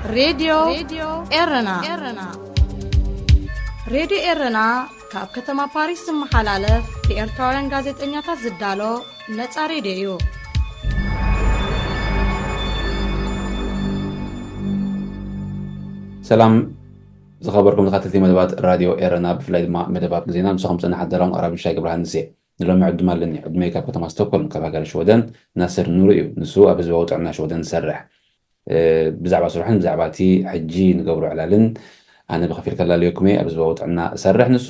ሬድዮ ኤረና። ሬድዮ ኤረና ካብ ከተማ ፓሪስ ዝመሓላለፍ ብኤርትራውያን ጋዜጠኛታት ዝዳሎ ነጻ ሬድዮ እዩ። ሰላም ዝኸበርኩም ተኸታተልቲ መደባት ራድዮ ኤረና፣ ብፍላይ ድማ መደባት ግዜና። ምሳኹም ዝጸንሕ ኣዳላውን ኣቕራብን ሻይ ገብረሃንስ እየ። ንሎሚ ዕዱም ኣለኒ። ዕዱመይ ካብ ከተማ ስቶክሆልም ካብ ሃገረ ሽወደን ናስር ኑሩ እዩ። ንሱ ኣብ ህዝባዊ ጥዕና ሽወደን ዝሰርሕ። ብዛዕባ ስርሑን ብዛዕባ እቲ ሕጂ ንገብሮ ዕላልን ኣነ ብኸፊል ከላልየኩም እየ። ኣብ ህዝባዊ ጥዕና እሰርሕ። ንሱ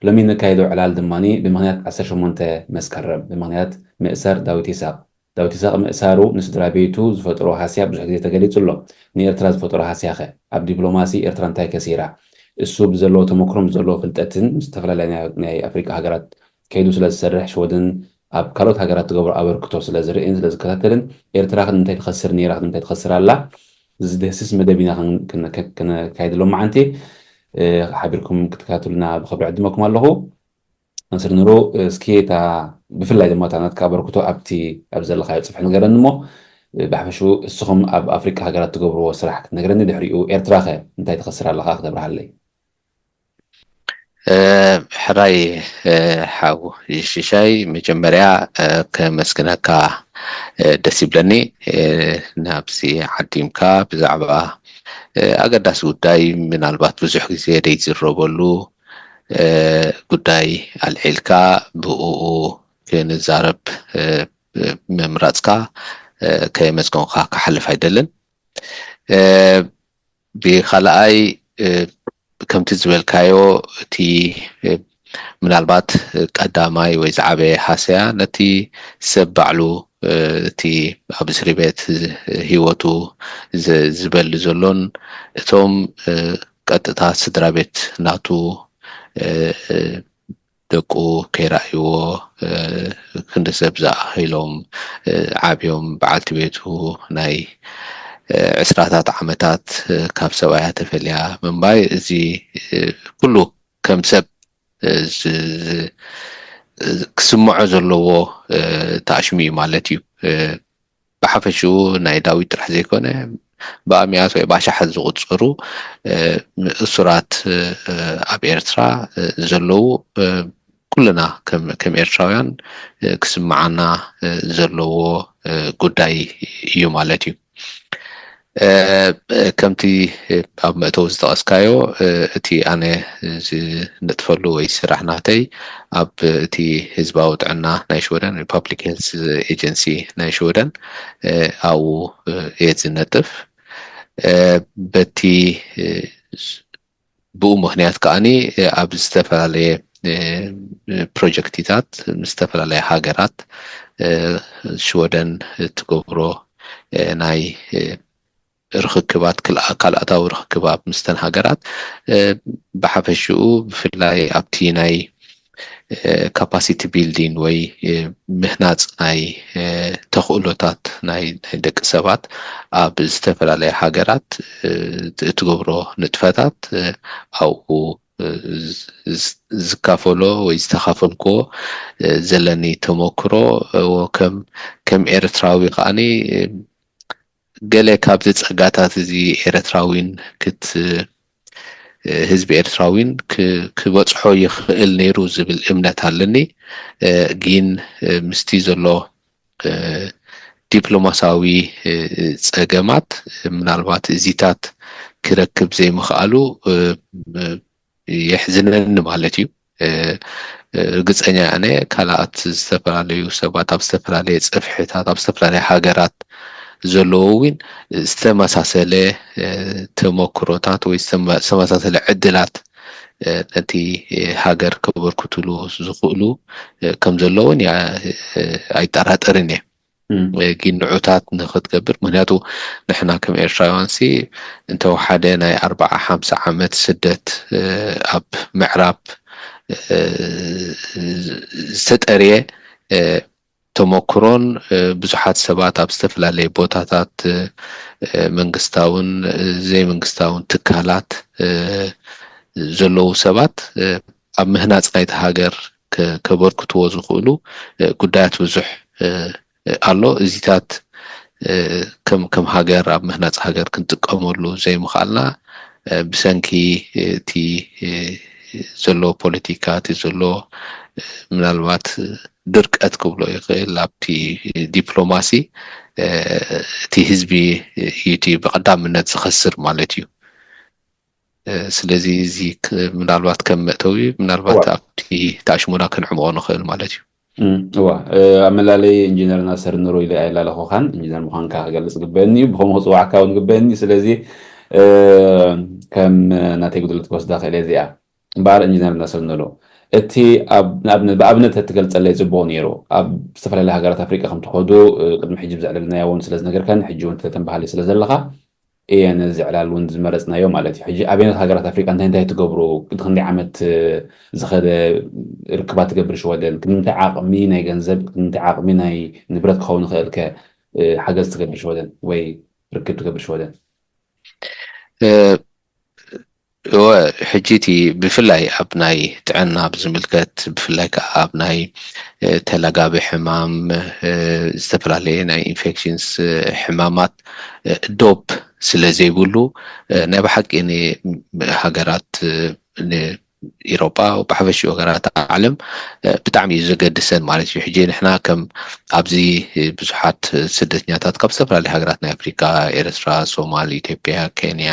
ሎሚ ነካይዶ ዕላል ድማ ብምኽንያት ዓሰርተ ሸሞንተ መስከረም፣ ብምኽንያት ምእሳር ዳዊት ይስሐቕ። ዳዊት ይስሐቕ ምእሳሩ ንስድራ ቤቱ ዝፈጠሮ ሃስያ ብዙሕ ግዜ ተገሊጹ ኣሎ። ንኤርትራ ዝፈጠሮ ሃስያ ኸ? ኣብ ዲፕሎማሲ ኤርትራ እንታይ ከሲራ? እሱ ብዘለዎ ተመክሮን ብዘለዎ ፍልጠትን ምስ ዝተፈላለዩ ናይ ኣፍሪቃ ሃገራት ከይዱ ስለ ዝሰርሕ፣ ሽወደን ኣብ ካልኦት ሃገራት ትገብሮ ኣበርክቶ ስለ ዝርእን ስለ ዝከታተልን፣ ኤርትራ ክንምንታይ ትኸስር፣ ነይራ ክንምንታይ ትኸስር ኣላ ዝድህስስ መደብ ኢና ክነካይድ ሎመዓንቲ። ሓቢርኩም ክትከታተሉና ብኽብሪ ዕድመኩም ኣለኹ። ናስር ኑሩ፣ እስኪ እታ ብፍላይ ድማ እታ ናትካ ኣበርክቶ ኣብቲ ኣብ ዘለኻዮ ጽፍሒ ንገረኒ እሞ፣ ብሓፈሽኡ እስኹም ኣብ ኣፍሪቃ ሃገራት ትገብርዎ ስራሕ ክትነግረኒ፣ ድሕሪኡ ኤርትራ ኸ እንታይ ትኸስር ኣለኻ ክተብርሃለይ። ሕራይ ሓው ሽሻይ፣ መጀመርያ ከመስግነካ ደስ ይብለኒ። ናብዚ ዓዲምካ ብዛዕባ ኣገዳሲ ጉዳይ፣ ምናልባት ብዙሕ ግዜ ዘይዝረበሉ ጉዳይ ኣልዒልካ ብእኡ ክንዛረብ ምምራፅካ ከየመስገንካ ክሓልፍ ኣይደልን። ብኻልኣይ፣ ከምቲ ዝበልካዮ፣ እቲ ምናልባት ቀዳማይ ወይ ዝዓበየ ሃሰያ ነቲ ሰብ ባዕሉ፣ እቲ ኣብ እስሪ ቤት ህይወቱ ዝበሊ ዘሎን እቶም ቀጥታ ስድራ ቤት ናቱ ደቁ ከይረኣይዎ ክንዲ ሰብ ዝኣኽሎም ዓብዮም፣ በዓልቲ ቤቱ ናይ ዕስራታት ዓመታት ካብ ሰብኣያ ተፈልያ ምንባይ፣ እዚ ኩሉ ከም ሰብ ክስምዖ ዘለዎ ታእሽሙ እዩ ማለት እዩ። ብሓፈሽኡ ናይ ዳዊት ጥራሕ ዘይኮነ፣ ብኣሚያት ወይ ብኣሽሓት ዝቑጸሩ እሱራት ኣብ ኤርትራ ዘለዉ፣ ኩልና ከም ኤርትራውያን ክስምዓና ዘለዎ ጉዳይ እዩ ማለት እዩ። ከምቲ ኣብ መእተዊ ዝጠቐስካዮ፣ እቲ ኣነ ዝነጥፈሉ ወይ ስራሕ ናተይ ኣብ እቲ ህዝባዊ ጥዕና ናይ ሽወደን፣ ሪፓብሊክ ሄልስ ኤጀንሲ ናይ ሽወደን፣ ኣብኡ እየ ዝነጥፍ። በቲ ብኡ ምኽንያት ከኣኒ ኣብ ዝተፈላለየ ፕሮጀክቲታት ምስ ዝተፈላለየ ሃገራት ሽወደን እትገብሮ ናይ ርኽክባት፣ ካልኣታዊ ርኽክባት ምስተን ሃገራት ብሓፈሽኡ፣ ብፍላይ ኣብቲ ናይ ካፓሲቲ ቢልዲንግ ወይ ምህናፅ ናይ ተኽእሎታት ናይ ደቂ ሰባት ኣብ ዝተፈላለያ ሃገራት እትገብሮ ንጥፈታት ኣብኡ ዝካፈሎ ወይ ዝተኻፈልክዎ ዘለኒ ተመክሮ ከም ኤርትራዊ ከዓኒ ገለ ካብዚ ጸጋታት እዚ ኤርትራዊን ክት ህዝቢ ኤርትራዊን ክበጽሖ ይኽእል ነይሩ ዝብል እምነት ኣለኒ። ግን ምስቲ ዘሎ ዲፕሎማሳዊ ጸገማት ምናልባት እዚታት ክረክብ ዘይምኽኣሉ የሕዝነኒ ማለት እዩ። ርግጸኛ ኣነ ካልኣት ዝተፈላለዩ ሰባት ኣብ ዝተፈላለየ ጽፍሕታት ኣብ ዝተፈላለየ ሃገራት ዘለዎ እውን ዝተመሳሰለ ተመክሮታት ወይ ዝተመሳሰለ ዕድላት ነቲ ሃገር ከበርክትሉ ዝኽእሉ ከም ዘለውን ኣይጠራጠርን እየ። ግን ንዑታት ንክትገብር፣ ምክንያቱ ንሕና ከም ኤርትራውያን ሲ እንተወሓደ ናይ ኣርባዓ ሓምሳ ዓመት ስደት ኣብ ምዕራብ ዝተጠርየ ተመክሮን ብዙሓት ሰባት ኣብ ዝተፈላለየ ቦታታት መንግስታውን ዘይመንግስታውን ትካላት ዘለዉ ሰባት ኣብ ምህናፅ ናይቲ ሃገር ከበርክትዎ ዝኽእሉ ጉዳያት ብዙሕ ኣሎ። እዚታት ከም ሃገር ኣብ ምህናፅ ሃገር ክንጥቀመሉ ዘይምኽኣልና ብሰንኪ እቲ ዘሎ ፖለቲካ፣ እቲ ዘሎ ምናልባት ድርቀት ክብሎ ይኽእል ኣብቲ ዲፕሎማሲ፣ እቲ ህዝቢ እዩ እቲ ብቐዳምነት ዝኸስር ማለት እዩ። ስለዚ እዚ ምናልባት ከም መእተዊ ምናልባት ኣብቲ ተኣሽሙና ክንዕምቆ ንኽእል ማለት እዩ። እዋ፣ ኣብ መላለይ ኢንጂነር ናስር ኑሩ ኢለ ኣይላለኹኻን። ኢንጂነር ምዃንካ ክገልፅ ግበእኒ እዩ፣ ብኸምኡ ክፅዋዕካ እውን ግበእኒ። ስለዚ ከም ናተይ ጉድለት ክወስዳ ክእል እዚኣ። እምበኣር ኢንጂነር ናስር ኑሩ፣ እቲ ብኣብነት እትገልፀለይ ፅቡቕ ነይሩ። ኣብ ዝተፈላለዩ ሃገራት ኣፍሪቃ ከም ትኸዱ ቅድሚ ሕጂ ብዘዕለልናዮ እውን ስለ ዝነገርካኒ፣ ሕጂ እውን ተተንባሃሊ ስለ ዘለኻ እየ ነዚ ዕላል እውን ዝመረፅናዮ ማለት እዩ። ሕጂ ኣብ ኣየኖት ሃገራት ኣፍሪቃ እንታይ እንታይ ትገብሩ? ክንደይ ዓመት ዝኸደ ርክባት ትገብር ሽወደን? ክንምንታይ ዓቕሚ ናይ ገንዘብ፣ ክንምንታይ ዓቕሚ ናይ ንብረት ክኸውን ይኽእልከ ሓገዝ ትገብር ሽወደን ወይ ርክብ ትገብር ሽወደን? እወ፣ ሕጂ እቲ ብፍላይ ኣብ ናይ ጥዕና ብዝምልከት፣ ብፍላይ ከዓ ኣብ ናይ ተላጋቢ ሕማም፣ ዝተፈላለየ ናይ ኢንፌክሽንስ ሕማማት ዶብ ስለ ዘይብሉ፣ ናይ ብሓቂ ንሃገራት ኢሮጳ፣ ብሓፈሽኡ ሃገራት ዓለም ብጣዕሚ እዩ ዘገድሰን ማለት እዩ። ሕጂ ንሕና ከም ኣብዚ ብዙሓት ስደተኛታት ካብ ዝተፈላለዩ ሃገራት ናይ ኣፍሪካ፣ ኤርትራ፣ ሶማል፣ ኢትዮጵያ፣ ኬንያ፣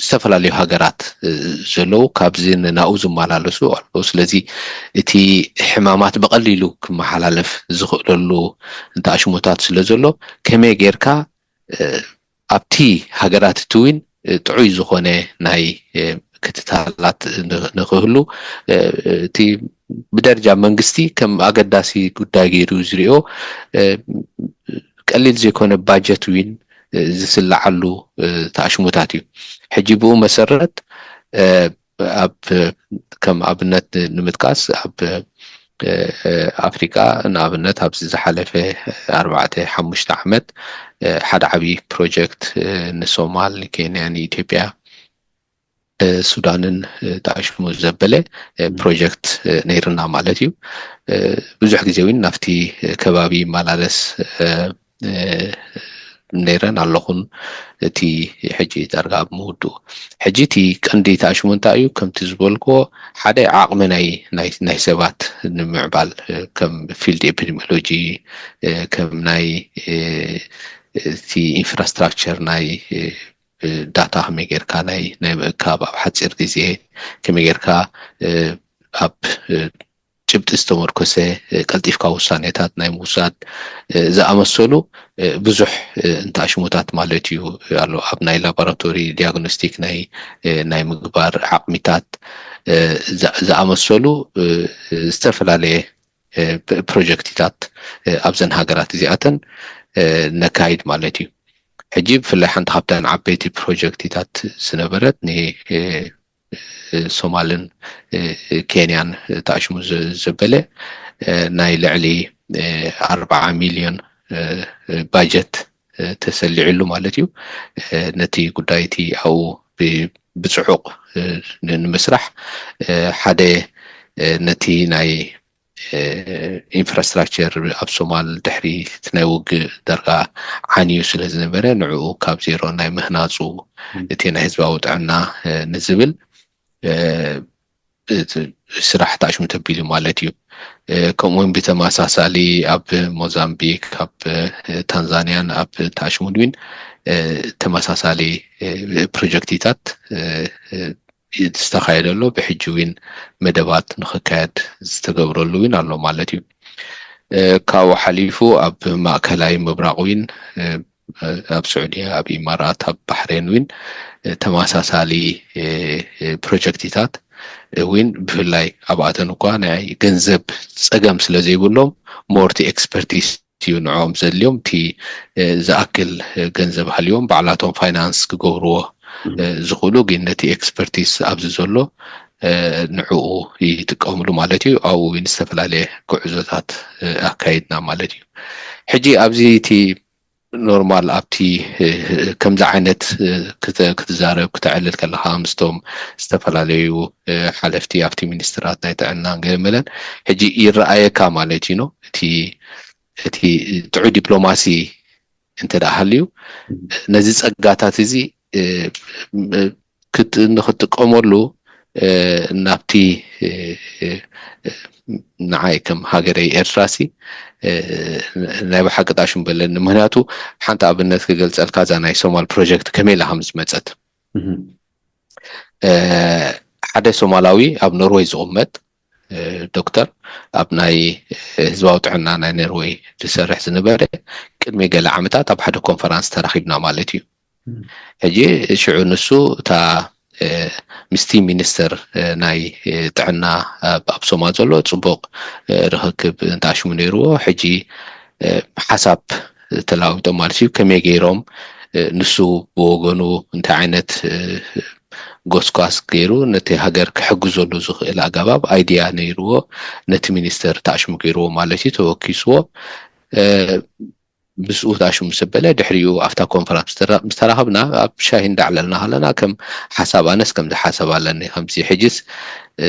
ዝተፈላለዩ ሃገራት ዘለዉ ካብዚ ናብኡ ዝመላለሱ ኣለዉ። ስለዚ እቲ ሕማማት ብቐሊሉ ክመሓላለፍ ዝኽእለሉ እንተኣሽሙታት ስለ ዘሎ ከመይ ጌርካ ኣብቲ ሃገራት እቲ እውን ጥዑይ ዝኾነ ናይ ክትታላት ንክህሉ እቲ ብደረጃ መንግስቲ ከም ኣገዳሲ ጉዳይ ገይሩ ዝሪኦ ቀሊል ዘይኮነ ባጀት እውን ዝስለዓሉ ተኣሽሙታት እዩ። ሕጂ ብኡ መሰረት ኣብ ከም ኣብነት ንምጥቃስ ኣብ ኣፍሪቃ ንኣብነት ኣብዚ ዝሓለፈ ኣርባዕተ ሓሙሽተ ዓመት ሓደ ዓብዪ ፕሮጀክት ንሶማል፣ ንኬንያ፣ ንኢትዮጵያ፣ ሱዳንን ተኣሽሙ ዘበለ ፕሮጀክት ነይርና ማለት እዩ። ብዙሕ ግዜ እውን ናብቲ ከባቢ ይመላለስ ነይረን ኣለኹን። እቲ ሕጂ ዳርጋ ኣብ ምውድኡ ሕጂ እቲ ቀንዲ ተኣሽሙ እንታይ እዩ? ከምቲ ዝበልክዎ ሓደ ዓቕሚ ናይ ናይ ናይ ሰባት ንምዕባል ከም ፊልድ ኤፒዲሚዮሎጂ ከም ናይ እቲ ኢንፍራስትራክቸር ናይ ዳታ ከመይ ጌርካ ናይ ናይ ምእካብ ኣብ ሓፂር ግዜ ከመይ ጌርካ ኣብ ጭብጢ ዝተመርኮሰ ቀልጢፍካ ውሳኔታት ናይ ምውሳድ ዝኣመሰሉ ብዙሕ እንተኣሽሙታት ማለት እዩ ኣሎ። ኣብ ናይ ላቦራቶሪ ዲያግኖስቲክ ናይ ናይ ምግባር ዓቕሚታት ዝኣመሰሉ ዝተፈላለየ ፕሮጀክትታት ኣብዘን ሃገራት እዚኣተን ነካይድ ማለት እዩ። ሕጂ ብፍላይ ሓንቲ ካብተን ዓበይቲ ፕሮጀክትታት ዝነበረት ን ሶማልን ኬንያን ተኣሽሙ ዘበለ ናይ ልዕሊ ኣርባዓ ሚልዮን ባጀት ተሰሊዕሉ ማለት እዩ። ነቲ ጉዳይ እቲ ኣብኡ ብፅዑቕ ንምስራሕ ሓደ ነቲ ናይ ኢንፍራስትራክቸር ኣብ ሶማል ድሕሪ እቲ ናይ ውግእ ዳርጋ ዓንዩ ስለ ዝነበረ ንዕኡ ካብ ዜሮ ናይ ምህናፁ እቲ ናይ ህዝባዊ ጥዕና ንዝብል ስራሕ ተኣሽሙ ተቢሉ ማለት እዩ። ከምኡውን ብተመሳሳሊ ኣብ ሞዛምቢክ ኣብ ታንዛንያን ኣብ ተኣሽሙ ድዊን ተመሳሳሊ ፕሮጀክትታት ዝተኻየደ ኣሎ። ብሕጂ እውን መደባት ንክካየድ ዝተገብረሉ እውን ኣሎ ማለት እዩ። ካብኡ ሓሊፉ ኣብ ማእከላይ ምብራቕ እውን ኣብ ስዑድያ፣ ኣብ ኢማራት፣ ኣብ ባሕሬን እውን ተመሳሳሊ ፕሮጀክትታት እውን ብፍላይ ኣብኣተን እኳ ናይ ገንዘብ ፀገም ስለ ዘይብሎም ሞርቲ ኤክስፐርቲስ እዩ ንዕኦም ዘድልዮም። እቲ ዝኣክል ገንዘብ ሃልዮም ባዕላቶም ፋይናንስ ክገብርዎ ዝኽእሉ ግን ነቲ ኤክስፐርቲስ ኣብዚ ዘሎ ንዕኡ ይጥቀምሉ ማለት እዩ። ኣብኡ እውን ዝተፈላለየ ጉዕዞታት ኣካይድና ማለት እዩ። ሕጂ ኣብዚ እቲ ኖርማል ኣብቲ ከምዚ ዓይነት ክትዛረብ ክተዕልል ከለካ ምስቶም ዝተፈላለዩ ሓለፍቲ ኣብቲ ሚኒስትራት ናይ ጥዕና ገለመለን ሕጂ ይረኣየካ ማለት እዩ። እቲ እቲ ጥዑይ ዲፕሎማሲ እንተ ደኣ ሃልዩ፣ ነዚ ጸጋታት እዚ፣ እ፣ እ፣ ክት-፣ ንኽትጥቀመሉ፣ እ፣ ናብቲ፣ እ፣ እ፣ ንዓይ ከም ሃገረይ ኤርትራሲ፣ እ፣ ናይ ብሓቂ ጣሽም በለኒ። ምኽንያቱ ሓንቲ ኣብነት ክገልጸልካ፣ እዛ ናይ ሶማል ፕሮጀክት ከመይ ኢላ ከም ዝመጸት። እህ። እ፣ ሓደ ሶማላዊ ኣብ ኖርወይ ዝቕመጥ፣ እ፣ ዶክተር፣ ኣብ ናይ፣ እ፣ ህዝባዊ ጥዕና ናይ ኖርወይ ዝሰርሕ ዝነበረ፣ ቅድሚ ገለ ዓመታት ኣብ ሓደ ኮንፈራንስ ተራኺብና ማለት እዩ። እም። ሕጂ ሽዑ ንሱ እታ፣ እ፣ ምስቲ ሚኒስተር፣ እ፣ ናይ፣ እ፣ ጥዕና ኣብ፣ ኣብ ሶማል ዘሎ ጽቡቕ፣ እ፣ ርኽክብ እንተኣሽሙ ነይርዎ። ሕጂ፣ እ፣ ሓሳብ ተለዋዊጦም ማለት እዩ። ከመይ ገይሮም፣ እ፣ ንሱ ብወገኑ እንታይ ዓይነት፣ እ፣ ጎስጓስ ገይሩ ነቲ ሃገር ክሕግዘሉ ዝኽእል ኣገባብ፣ ኣይድያ ነይርዎ፣ ነቲ ሚኒስተር ተኣሽሙ ገይርዎ ማለት እዩ፣ ተወኪስዎ። እ፣ ምስኡ ተኣሽሙ ምስ በለ፣ ድሕሪኡ ኣብታ ኮንፈረንስ ምስ ተራ-፣ ምስ ተራኸብና፣ ኣብ ሻሂ እንዳዕለልና ከለና፣ ከም ሓሳብ፣ ኣነስ ከምዚ ሓሳብ ኣለኒ፣ ከምዚ ሕጅስ፣ እ፣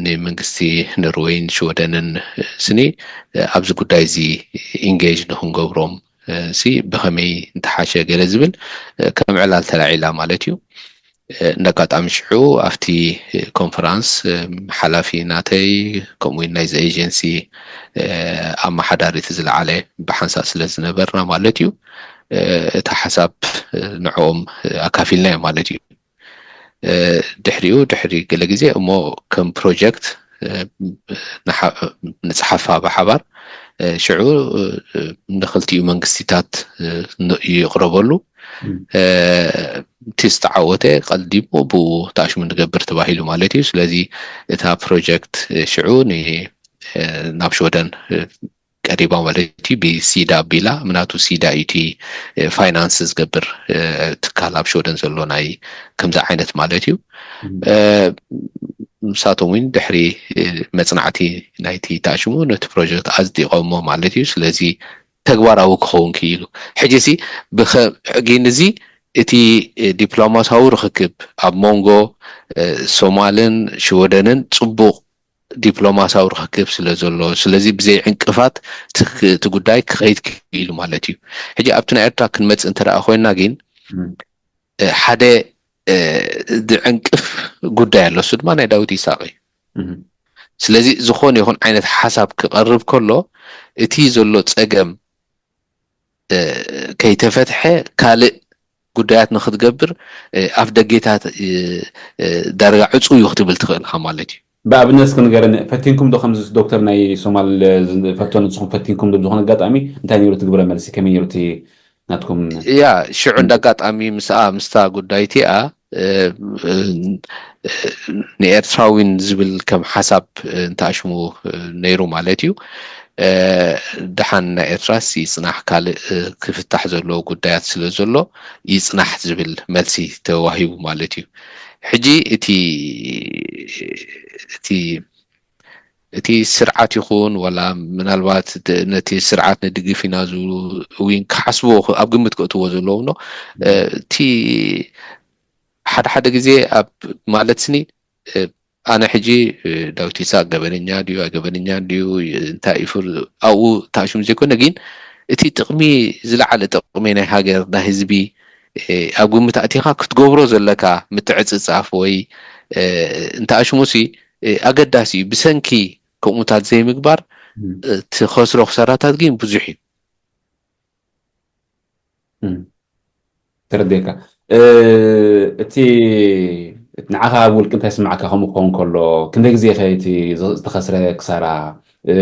ንመንግስቲ ኖርወይን ሽወደንን፣ እ፣ ስኒ፣ እ፣ ኣብዚ ጉዳይ እዚ ኢንጌጅ ንኽንገብሮም፣ እ፣ ሲ ብኸመይ እንተሓሸ ገለ ዝብል፣ እ፣ ከም ዕላል ተላዒላ ማለት እዩ። እ፣ እንደ ኣጋጣሚ ሽዑ ኣብቲ፣ እ፣ ኮንፈራንስ፣ እ፣ ሓላፊ ናተይ፣ ከምኡ እውን ናይዚ ኤጀንሲ፣ እ፣ ኣመሓዳሪ እቲ ዝለዓለ ብሓንሳእ ስለ ዝነበርና ማለት እዩ፣ እ፣ እታ ሓሳብ፣ እ፣ ንዕኦም፣ እ፣ ኣካፊልናዮ ማለት እዩ። እ፣ ድሕሪኡ፣ ድሕሪ ገለ ግዜ እሞ ከም ፕሮጀክት፣ እ፣ ንሓ-፣ ንጽሓፋ ብሓባር፣ እ፣ ሽዑ፣ እ፣ ንኽልቲኡ መንግስቲታት፣ እ፣ ን-፣ ይቕረበሉ። እም። እ፣ እቲ ዝተዓወተ ቀዲሙ ብኡ ተኣሽሙ ንገብር ተባሂሉ ማለት እዩ። ስለዚ እታ ፕሮጀክት፣ እ፣ ሽዑ ን-፣ እ፣ ናብ ሽወደን፣ እ፣ ቀሪባ ማለት እዩ። ብሲዳ ኣቢላ፣ ምናቱ ሲዳ እዩ እቲ፣ እ፣ ፋይናንስ ዝገብር፣ እ፣ ትካል ኣብ ሽወደን ዘሎ ናይ ከምዚ ዓይነት ማለት እዩ። እም። እ፣ ንሳቶም እውን ድሕሪ፣ እ፣ መጽናዕቲ ናይቲ ተኣሽሙ ነቲ ፕሮጀክት ኣጽዲቖሞ ማለት እዩ። ስለዚ ተግባራዊ ክኸውን ክኢሉ። ሕጂ ሲ ብኸ-፣ ሕጊ ንዚ እቲ፣ እ፣ ዲፕሎማሲያዊ ርኽክብ ኣብ መንጎ፣ እ፣ ሶማልን ሽወደንን ጽቡቕ ዲፕሎማሲያዊ ርኽክብ ስለ ዘሎ፣ ስለዚ ብዘይ ዕንቅፋት እቲ ክ-፣ እቲ ጉዳይ ክኸይድ ክኢሉ ማለት እዩ። ሕጂ ኣብቲ ናይ ኤርትራ ክንመጽእ እንተ ደኣ ኮይንና ግን፣ እም። እ፣ ሓደ፣ እ፣ ዝዕንቅፍ ጉዳይ ኣሎ፣ እሱ ድማ ናይ ዳዊት ይስሐቅ እዩ። እም። ስለዚ ዝኾነ ይኹን ዓይነት ሓሳብ ክቐርብ ከሎ፣ እቲ ዘሎ ጸገም፣ እ፣ ከይተፈትሐ ካልእ ጉዳያት ንኽትገብር፣ እ፣ ኣፍ ደጌታት፣ እ፣ እ፣ ዳርጋ ዕጹው እዩ ክትብል ትኽእል ኢኻ ማለት እዩ። ብኣብነት እስኪ ንገረኒ፣ ፈቲንኩም ዶ ከምዚ ዶክተር ናይ ሶማል፣ እ፣ ዝፈቶ ንስኹም ፈቲንኩም ዶ ብዝኾነ ኣጋጣሚ እንታይ ነይሩ እቲ ግብረ መልሲ? ከመይ ነይሩ እቲ ናትኩም? ያ፣ ሽዑ እንደ ኣጋጣሚ ምስኣ፣ ምስታ ጉዳይ እቲኣ፣ እ፣ እ፣ እ፣ ንኤርትራዊን ዝብል ከም ሓሳብ፣ እ፣ እንተኣሽሙ፣ እ፣ ነይሩ ማለት እዩ። እ፣ ደሓን ናይ ኤርትራስ ይጽናሕ፣ ካልእ፣ እ፣ ክፍታሕ ዘለዎ ጉዳያት ስለ ዘሎ ይጽናሕ ዝብል መልሲ ተዋሂቡ ማለት እዩ። ሕጂ እቲ፣ እቲ፣ እቲ ስርዓት ይኹን፣ ዋላ ምናልባት ድ-፣ ነቲ ስርዓት ንድግፍ ኢና ዝብሉ እውን ክሓስብዎ፣ ኣብ ግምት ከእትዎ ዘለዎም ነው። እ፣ እቲ ሓደ ሓደ ግዜ ኣብ ማለት ስኒ፣ እ፣ ኣነ ሕጂ፣ እ፣ ዳዊት ይስሐቅ ገበነኛ ድዩ ኣይገበነኛን ድዩ፣ እ፣ እንታይ እዩ ፍር-፣ ኣብኡ ተኣሽሙ ዘይኮነ፣ ግን እቲ ጥቕሚ፣ ዝለዓለ ጥቕሚ ናይ ሃገር፣ ናይ ህዝቢ፣ እ፣ ኣብ ግምት ኣእቲኻ ክትገብሮ ዘለካ ምትዕጽጻፍ ወይ፣ እ፣ እንተኣሽሙሲ፣ እ፣ ኣገዳሲ እዩ። ብሰንኪ ከምኡታት ዘይምግባር፣ እም። እ፣ ትኸስሮ ክሳራታት ግን ብዙሕ እዩ። እም። ተረዲኤካ። እ፣ እቲ፣ እቲ ንዓኻ ኣብ ውልቂ እንታይ ስምዓካ ከምኡ ክኸውን ከሎ፣ ክንደይ ግዜ ኸ እቲ ዝ-፣ ዝተኸስረ ክሳራ፣ እ፣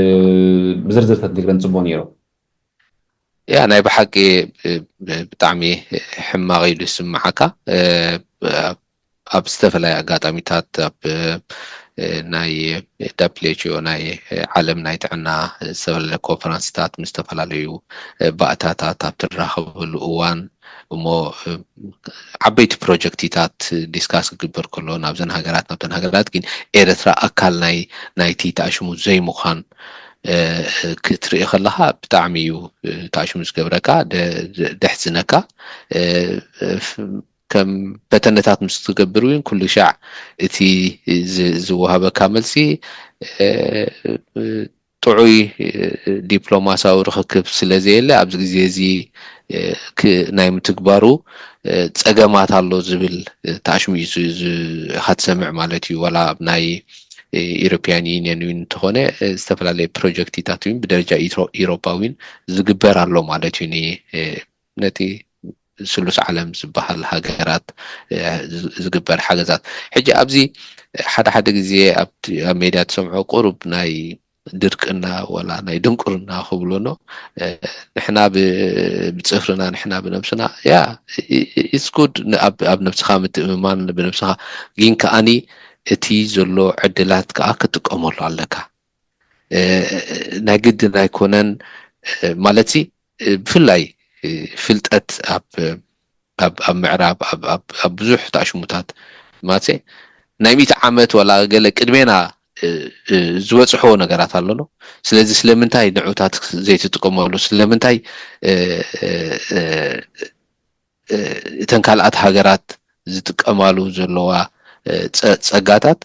ብዝርዝር ተትነግረን ጽቡቕ ነይሩ። ያ፣ ናይ ብሓቂ፣ እ፣ ብ-፣ ብጣዕሚ ሕማቕ ኢሉ ይስምዓካ። እ፣ ኣብ፣ ኣብ ዝተፈላለየ ኣጋጣሚታት ኣብ፣ እ፣ ናይ ደብሊው ኤች ኦ ናይ፣ እ፣ ዓለም ናይ ጥዕና ዝተፈላለየ ኮንፈረንስታት ምስ ዝተፈላለዩ፣ እ፣ ባእታታት ኣብ ትራኸበሉ እዋን እሞ፣ እ፣ ዓበይቲ ፕሮጀክትታት ዲስካስ ክግበር ከሎ ናብዘን ሃገራት፣ ናብተን ሃገራት ግን ኤርትራ ኣካል ናይ፣ ናይቲ ተኣሽሙ ዘይምዃን፣ እ፣ ክትርኢ ከለኻ ብጣዕሚ እዩ፣ እ፣ ተኣሽሙ ዝገብረካ፣ ደ-፣ ደ-፣ ደሕዝነካ። እ፣ ፍ-፣ ከም ፈተነታት ምስ ትገብር እውን ኩሉ ሻዕ እቲ ዝ-፣ ዝወሃበካ መልሲ፣ እ፣ እ፣ ጥሩ ጥዑይ ዲፕሎማሲያዊ ርክክብ ስለ ዘየለ ኣብዚ ግዜ እዚ ናይ ምትግባሩ ጸገማት ኣሎ ዝብል ተኣሽሙ እዩ ኢኻ ትሰምዕ ማለት እዩ። ዋላ ኣብ ናይ ኢሮፒያን ዩኒየን እውን እንተኾነ ዝተፈላለየ ፕሮጀክትታት እውን ብደረጃ ኢሮፓ እውን ዝግበር ኣሎ ማለት እዩ። ነቲ ስሉስ ዓለም ዝበሃል ሃገራት ዝግበር ሓገዛት። ሕጂ ኣብዚ ሓደ ሓደ ግዜ ኣብ ሜድያ ትሰምዖ ቁሩብ ናይ ድርቅና ዋላ ናይ ድንቁርና ክብሎ ኖ ንሕና ብፅፍርና ንሕና ብነብስና ያ it's good ኣብ ነብስኻ ምትእምማን ብነብስኻ ግን ከኣኒ እቲ ዘሎ ዕድላት ከዓ ክትጥቀመሉ ኣለካ። ናይ ግድን ኣይኮነን ማለት ብፍላይ ፍልጠት ኣብ ኣብ ምዕራብ ኣብ ብዙሕ ተኣሽሙታት ማለተ ናይ ሚእቲ ዓመት ዋላ ገለ ቅድሜና ዝበፅሖ ነገራት ኣሎኖ። ስለዚ ስለምንታይ ንዑታት ዘይትጥቀመሉ? ስለምንታይ እተን ካልኣት ሃገራት ዝጥቀማሉ ዘለዋ ጸጋታት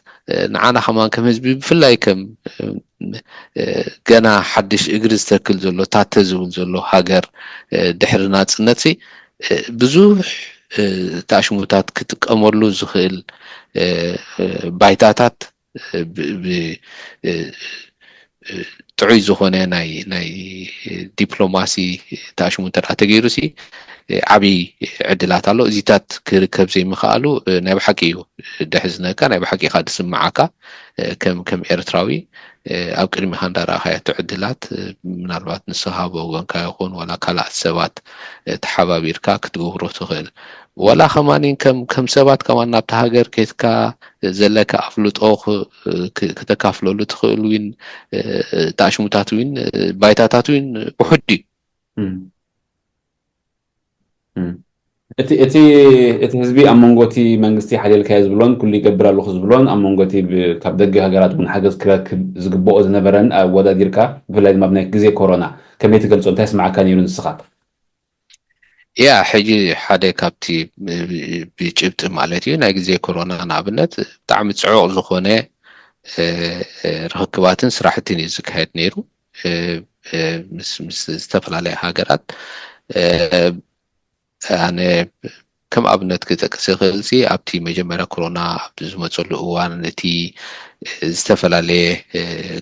ንዓና ከማን ከም ህዝቢ ብፍላይ ከም ገና ሓድሽ እግሪ ዝተክል ዘሎ ታተ ዝብል ዘሎ ሃገር ድሕሪ ናፅነት ብዙሕ ተኣሽሙታት ክጥቀመሉ ዝኽእል ባይታታት ጥዑይ ዝኾነ ናይ ናይ ዲፕሎማሲ ተኣሽሙ እንተ ተገይሩ ሲ ዓብዪ ዕድላት ኣሎ። እዚታት ክርከብ ዘይምኽኣሉ ናይ ብሓቂ እዩ ደሕዝነካ፣ ናይ ብሓቂ ኢኻ ዝስምዓካ ከም ከም ኤርትራዊ ኣብ ቅድሚኻ እንዳረኣኻዮ እቲ ዕድላት ምናልባት ንስኻ ብወገንካ ይኹን ዋላ ካልኣት ሰባት ተሓባቢርካ ክትገብሮ ትኽእል። ዋላ ከማን ከም ከም ሰባት ከማን ናብቲ ሃገር ኬድካ ዘለካ ኣፍልጦ ክተካፍለሉ ትኽእል ዊን ተኣሽሙታት ዊን ባይታታት ዊን ውሑድ እዩ። እቲ እቲ እቲ ህዝቢ ኣብ መንጎ እቲ መንግስቲ ሓልየልካዮ ዝብሎን ኩሉ ይገብር ኣለኹ ዝብሎን ኣብ መንጎ እቲ ካብ ደገ ሃገራት እውን ሓገዝ ክረክብ ዝግብኦ ዝነበረን ኣወዳዲርካ ብፍላይ ድማ ኣብ ናይ ግዜ ኮሮና ከመይ ትገልጾ? እንታይ ስማዕካ ነይሩ ንስኻ? ያ ሕጂ ሓደ ካብቲ ብጭብጢ ማለት እዩ ናይ ግዜ ኮሮና ንኣብነት ብጣዕሚ ፅዑቕ ዝኾነ ርክክባትን ስራሕትን እዩ ዝካየድ ነይሩ ምስ ምስ ዝተፈላለያ ሃገራት። ኣነ ከም ኣብነት ክጠቅስ ይኽእል ሲ ኣብቲ መጀመርያ ኮሮና ኣብ ዝመፀሉ እዋን እቲ ዝተፈላለየ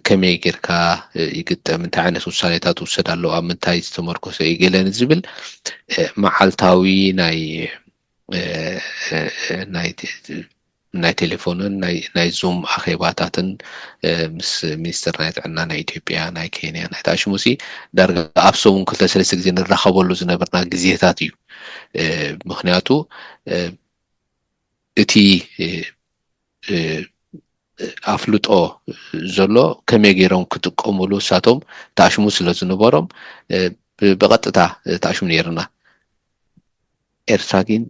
ከመይ ጌርካ ይግጠም፣ እንታይ ዓይነት ውሳኔታት ውሰድ ኣለዎ፣ ኣብ ምንታይ ዝተመርኮሰ እዩ ገለ ንዝብል መዓልታዊ ናይ ናይ ናይ ቴሌፎንን ናይ ዙም ኣኼባታትን ምስ ሚኒስትር ናይ ጥዕና ናይ ኢትዮጵያ ናይ ኬንያ ናይ ተኣሽሙ ሲ ዳርጋ ኣብ ሰሙን ክልተ ሰለስተ ግዜ ንራኸበሉ ዝነበርና ግዜታት እዩ። ምክንያቱ እቲ ኣፍልጦ ዘሎ ከመይ ገይሮም ክጥቀሙሉ እሳቶም ተኣሽሙ ስለ ዝነበሮም ብቐጥታ ተኣሽሙ ነይርና። ኤርትራ ግን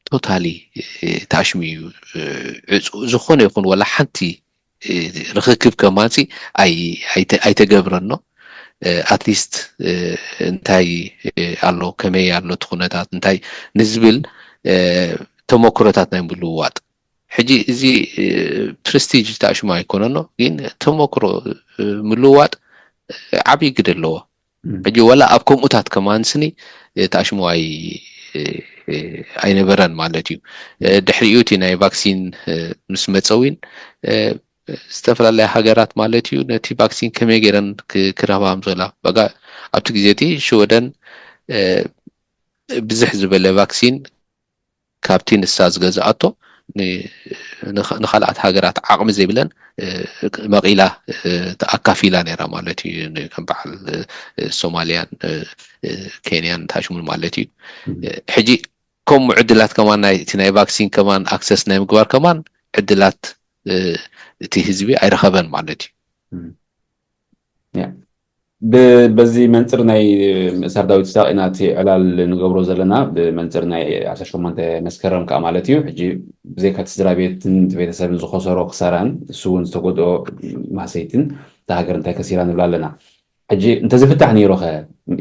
ቶታሊ ተኣሽሙ እዩ። ዝኾነ ይኹን ወላ ሓንቲ ርክክብ ከማንሲ ኣይተገብረኖ። ኣትሊስት እንታይ ኣሎ ከመይ ኣሎ እቲ ኩነታት እንታይ ንዝብል ተመክሮታት ናይ ምልውዋጥ ሕጂ እዚ ፕረስቲጅ ተኣሽሙ ኣይኮነኖ ግን ተመክሮ ምልውዋጥ ዓብዪ ግደ ኣለዎ። ሕጂ ወላ ኣብ ከምኡታት ከማን ስኒ ተኣሽሙ ኣይነበረን ማለት እዩ። ድሕሪኡ እቲ ናይ ቫክሲን ምስ መፀ እውን ዝተፈላለያ ሃገራት ማለት እዩ ነቲ ቫክሲን ከመይ ገይረን ክረኽባ ምዘላ በጋ ኣብቲ ግዜ እቲ ሽወደን ብዝሕ ዝበለ ቫክሲን ካብቲ ንሳ ዝገዝኣቶ ንካልኣት ሃገራት ዓቕሚ ዘይብለን መቒላ ኣካፊላ ነይራ ማለት እዩ። ከም በዓል ሶማልያን ኬንያን ታሽሙን ማለት እዩ። ሕጂ ከምኡ ዕድላት ከማን ናይቲ ናይ ቫክሲን ከማን ኣክሰስ ናይ ምግባር ከማን ዕድላት እቲ ህዝቢ ኣይረኸበን ማለት እዩ። በዚ መንፅር ናይ ምእሳር ዳዊት ኢሳቅ ኢና እቲ ዕላል ንገብሮ ዘለና ብመንፅር ናይ ዓሰርተ ሸሞንተ መስከረም ከዓ ማለት እዩ። ሕጂ ብዘይካ እቲ ስድራ ቤትን እቲ ቤተሰብን ዝኸሰሮ ክሳራን እሱ እውን ዝተጎድኦ ማህሰይትን እታ ሃገር እንታይ ከሲራ ንብል ኣለና። ሕጂ እንተዝፍታሕ ነይሩ ኸ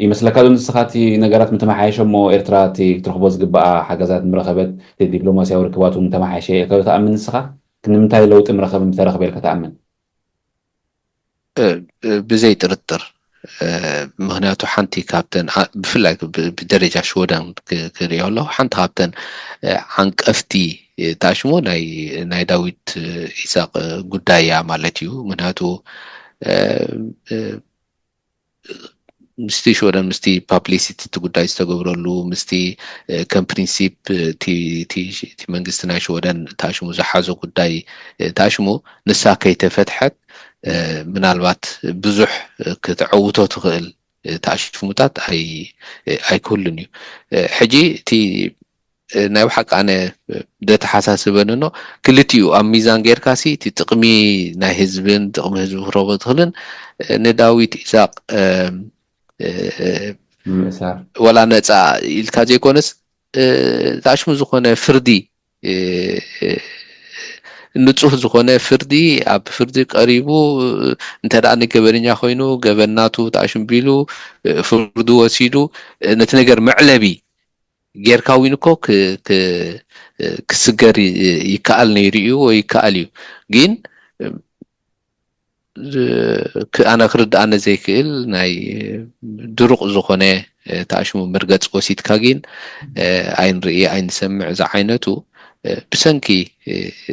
ይመስለካ ዶ ንስኻ እቲ ነገራት ምተመሓየሸ እሞ ኤርትራ እቲ ክትረኽቦ ዝግበኣ ሓገዛት ምረኸበት ዲፕሎማሲያዊ ርክባት እውን ምተመሓየሸ ኢልካ ዶ ትኣምን ንስኻ? ክንምንታይ ለውጢ ምረኸበ ምተረኽበ ኢልካ ትኣምን? ብዘይ ጥርጥር። ምክንያቱ ሓንቲ ካብተን ብፍላይ ብደረጃ ሽወደን ክሪኦ ኣለኹ፣ ሓንቲ ካብተን ዓንቀፍቲ ታሽሙ ናይ ዳዊት ኢሳቅ ጉዳይ እያ ማለት እዩ። ምክንያቱ ምስቲ ሽወደን ምስቲ ፓብሊሲቲ እቲ ጉዳይ ዝተገብረሉ ምስቲ ከም ፕሪንሲፕ እቲ መንግስቲ ናይ ሽወደን ታሽሙ ዝሓዞ ጉዳይ ታሽሙ ንሳ ከይተፈትሐት ምናልባት ብዙሕ ክትዐውቶ ትኽእል ታሽሙታት ኣይክህሉን እዩ። ሕጂ እቲ ናይ ብሓቂ ኣነ ዘተሓሳስበኒ ኖ ክልቲኡ ኣብ ሚዛን ጌርካ ሲ እቲ ጥቕሚ ናይ ህዝብን ጥቕሚ ህዝቢ ክረኽቦ ትኽልን ንዳዊት ኢሳቅ ወላ ነፃ ኢልካ ዘይኮነስ ታሽሙ ዝኾነ ፍርዲ ንፁህ ዝኾነ ፍርዲ ኣብ ፍርዲ ቀሪቡ እንተ ደኣ ገበነኛ ኮይኑ ገበን ናቱ ታሽሙ ቢሉ ፍርዱ ወሲዱ ነቲ ነገር መዕለቢ ጌርካ እውን እኮ ክስገር ይከኣል ነይሩ እዩ ወይ ይከኣል እዩ። ግን ኣነ ክርድኣነ ዘይክእል ናይ ድሩቕ ዝኾነ ታሽሙ መርገፂ ወሲድካ ግን ኣይንርኢ ኣይንሰምዕ ዝዓይነቱ ብሰንኪ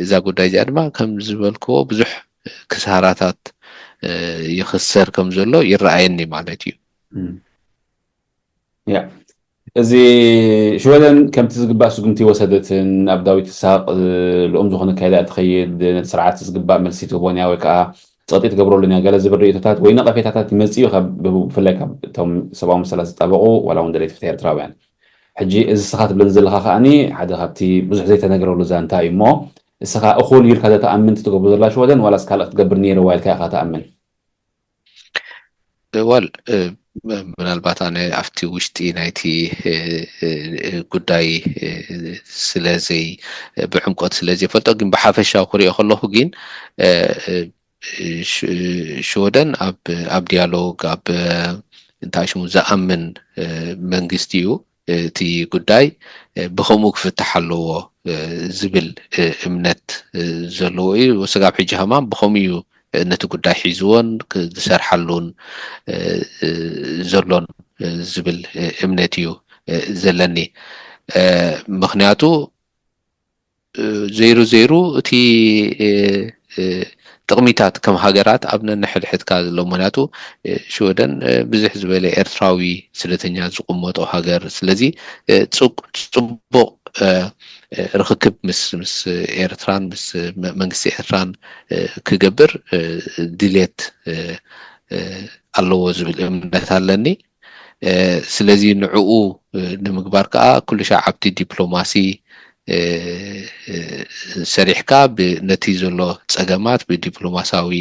እዛ ጉዳይ እዚኣ ድማ ከም ዝበልክዎ ብዙሕ ክሳራታት ይኽሰር ከም ዘሎ ይረኣየኒ ማለት እዩ። ያ እዚ ሽወደን ከምቲ ዝግባእ ስጉምቲ ወሰደትን ኣብ ዳዊት ይስሃቅ ልኡም ዝኾነ ካይዳ ትኸይድ ነቲ ስርዓት ዝግባእ መልሲ ትህቦን እያ ወይ ከዓ ፀቕጢ ትገብረሉን እያ ገለ ዝብል ርእይቶታት ወይ ነቐፌታታት ይመፅእ እዩ ብፍላይ ካብ እቶም ሰብኣዊ መሰላት ዝጣበቑ ዋላ እውን ደለይቲ ፍትሒ ኤርትራውያን። ሕጂ እዚ ስኻ ትብለኒ ዘለኻ ከዓኒ ሓደ ካብቲ ብዙሕ ዘይተነገረሉ ዛንታ እዩ እሞ እስኻ እኹል ኢልካ ዘተኣምን ትገብሮ ዘላ ሽወደን ዋላስ ካልእ ክትገብር ነይርዋ ኢልካ ኢኻ ተኣምን? ወል ምናልባት ኣነ ኣብቲ ውሽጢ ናይቲ ጉዳይ ስለዘይ ብዕምቆት ስለዘይፈልጦ ግን ብሓፈሻዊ ክሪኦ ከለኹ ግን ሽወደን ኣብ ዲያሎግ ኣብ እንታይ ሽሙ ዝኣምን መንግስቲ እዩ። እቲ ጉዳይ ብከምኡ ክፍታሕ ኣለዎ ዝብል እምነት ዘለዎ እዩ። ስጋብ ሕጂ ከማን ብከምኡ እዩ ነቲ ጉዳይ ሒዝዎን ዝሰርሓሉን ዘሎን ዝብል እምነት እዩ ዘለኒ። ምክንያቱ ዘይሩ ዘይሩ እቲ ጥቕሚታት ከም ሃገራት ኣብ ነንሕድሕድካ ዘሎ ምክንያቱ ሽወደን ብዙሕ ዝበለ ኤርትራዊ ስደተኛ ዝቕመጦ ሃገር ስለዚ ፅቡቕ ርክክብ ምስ ምስ ኤርትራን ምስ መንግስቲ ኤርትራን ክገብር ድሌት ኣለዎ ዝብል እምነት ኣለኒ። ስለዚ ንዕኡ ንምግባር ከዓ ኩሉ ሻዕ ኣብቲ ዲፕሎማሲ ሰሪሕካ ነቲ ዘሎ ፀገማት ብዲፕሎማሳዊ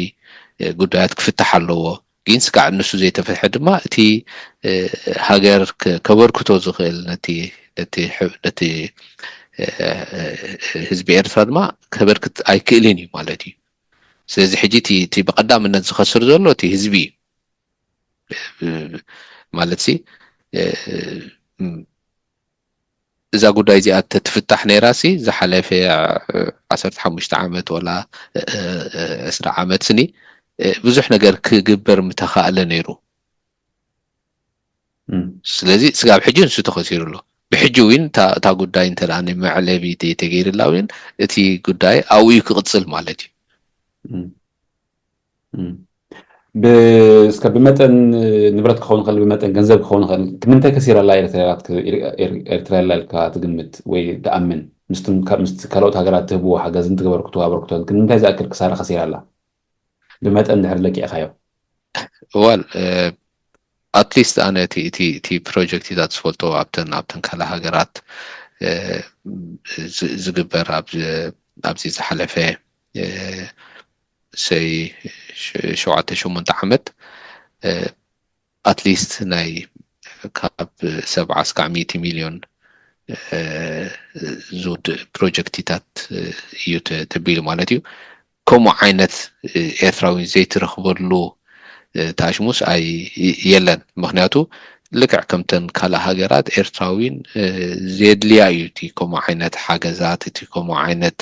ጉዳያት ክፍታሕ ኣለዎ። ግን ስጋዕ ንሱ ዘይተፈትሐ ድማ እቲ ሃገር ከበርክቶ ዝኽእል ነቲ ህዝቢ ኤርትራ ድማ ከበርክት ኣይክእልን እዩ ማለት እዩ። ስለዚ ሕጂ እቲ ብቀዳምነት ዝኸስር ዘሎ እቲ ህዝቢ እዩ። ማለት ሲ እዛ ጉዳይ እዚኣ ተትፍታሕ ነይራ ሲ ዝሓለፈ ዓሰርተ ሓሙሽተ ዓመት ወላ ዕስራ ዓመት ስኒ ብዙሕ ነገር ክግበር ምተኻእለ ነይሩ። ስለዚ ስጋብ ሕጂ ንሱ ተኸሲሩ ኣሎ። ብሕጂ እውን እታ ጉዳይ እንተ መዕለቢ ተገይርላ እውን እቲ ጉዳይ ኣብኡ ክቕፅል ማለት እዩ። እስከ ብመጠን ንብረት ክኸውን ይኽእል ብመጠን ገንዘብ ክኸውን ይኽእል ንምንታይ ከሲራ ኣላ ኤርትራ ኣላ ኢልካ ትግምት ወይ ትኣምን? ምስቲ ካልኦት ሃገራት ትህብዎ ሓገዝን ትገበርክቶ ኣበርክቶን ንምንታይ ዝኣክል ክሳራ ከሲራ ኣላ? ብመጠን ድሕር ለቂዕካዮ well at least ኣነ እቲ ፕሮጀክት ኢታት ዝፈልጦ ኣብተን ኣብተን ካልእ ሃገራት ዝግበር ኣብዚ ዝሓለፈ ሰይ ሸውዓተ ሸሞንተ ዓመት at least ናይ ካብ ሰብዓ እስካዕ ሚእቲ ሚልዮን ዝውድእ ፕሮጀክትታት እዩ ተቢሉ ማለት እዩ። ከምኡ ዓይነት ኤርትራዊ ዘይትረኽበሉ ታሽሙስ ኣይ የለን። ምክንያቱ ልክዕ ከምተን ካልእ ሃገራት ኤርትራዊን ዘድልያ እዩ እቲ ከምኡ ዓይነት ሓገዛት እቲ ከምኡ ዓይነት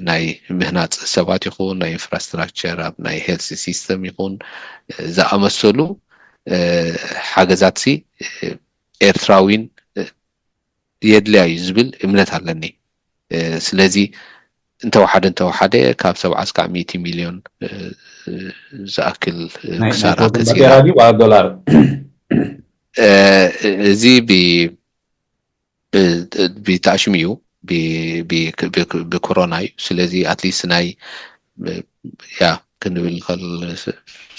ናይ ምህናፅ ሰባት ይኹን ናይ ኢንፍራስትራክቸር ኣብ ናይ ሄልስ ሲስተም ይኹን ዝኣመሰሉ ሓገዛትሲ ኤርትራዊን የድልያ እዩ ዝብል እምነት ኣለኒ። ስለዚ እንተወሓደ እንተወሓደ ካብ ሰብዓ እስካብ ሚእቲ ሚልዮን ዝኣክል ክሳራ ተዝያ ኣብ ዶላር እዚ ብተኣሽሙ እዩ ብኮሮና እዩ። ስለዚ ኣትሊስት ናይ ያ ክንብል ከል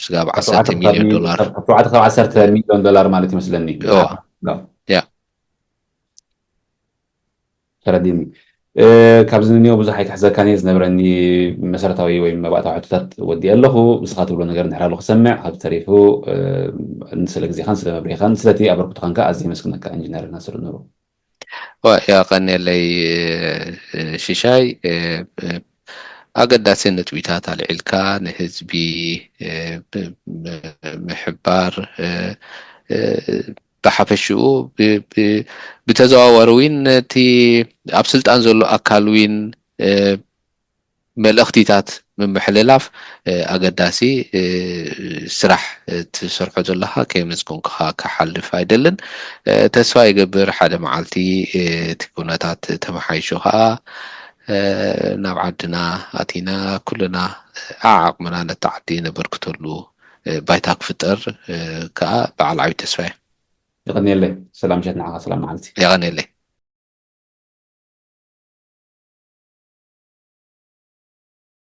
ስጋብ ዓሰርተ ሚልዮን ዶላር ካብ ዓሰርተ ሚልዮን ዶላር ማለት ይመስለኒ። ያ ተረዲኒ። ካብዚ ንኒኦ ብዙሕ ኣይክሕዘካን እየ። ዝነብረኒ መሰረታዊ ወይ መባእታዊ ሕቶታት ወዲእ ኣለኹ። ንስኻ ትብሎ ነገር እንድሕር ኣለኹ ሰምዕ። ካብ ተሪፉ ስለ ግዜኻን ስለ መብሪኻን ስለቲ ኣበርክቶኻን ከዓ ኣዝየ የመስግነካ ኢንጂነር ናስር ኑሩ። የቐንየለይ ሽሻይ። ኣገዳሲ ነጥቢታት ኣልዒልካ ንህዝቢ ምሕባር ብሓፈሽኡ ብተዘዋወሪ እውን ነቲ ኣብ ስልጣን ዘሎ ኣካል እውን መልእኽቲታት ምምሕልላፍ ኣገዳሲ ስራሕ ትሰርሖ ዘለኻ ከየመስገንኩኻ ክሓልፍ ኣይደልን። ተስፋ ይገብር ሓደ መዓልቲ እቲ ኩነታት ተመሓይሹ ከዓ ናብ ዓድና ኣቲና ኩልና ዓዓቕምና ነቲ ዓዲ ነበርክተሉ ባይታ ክፍጠር ከዓ በዓል ዓብዪ ተስፋ እየ። የቐንየለይ። ሰላም ምሸት ንዓኻ፣ ሰላም መዓልቲ። የቐንየለይ።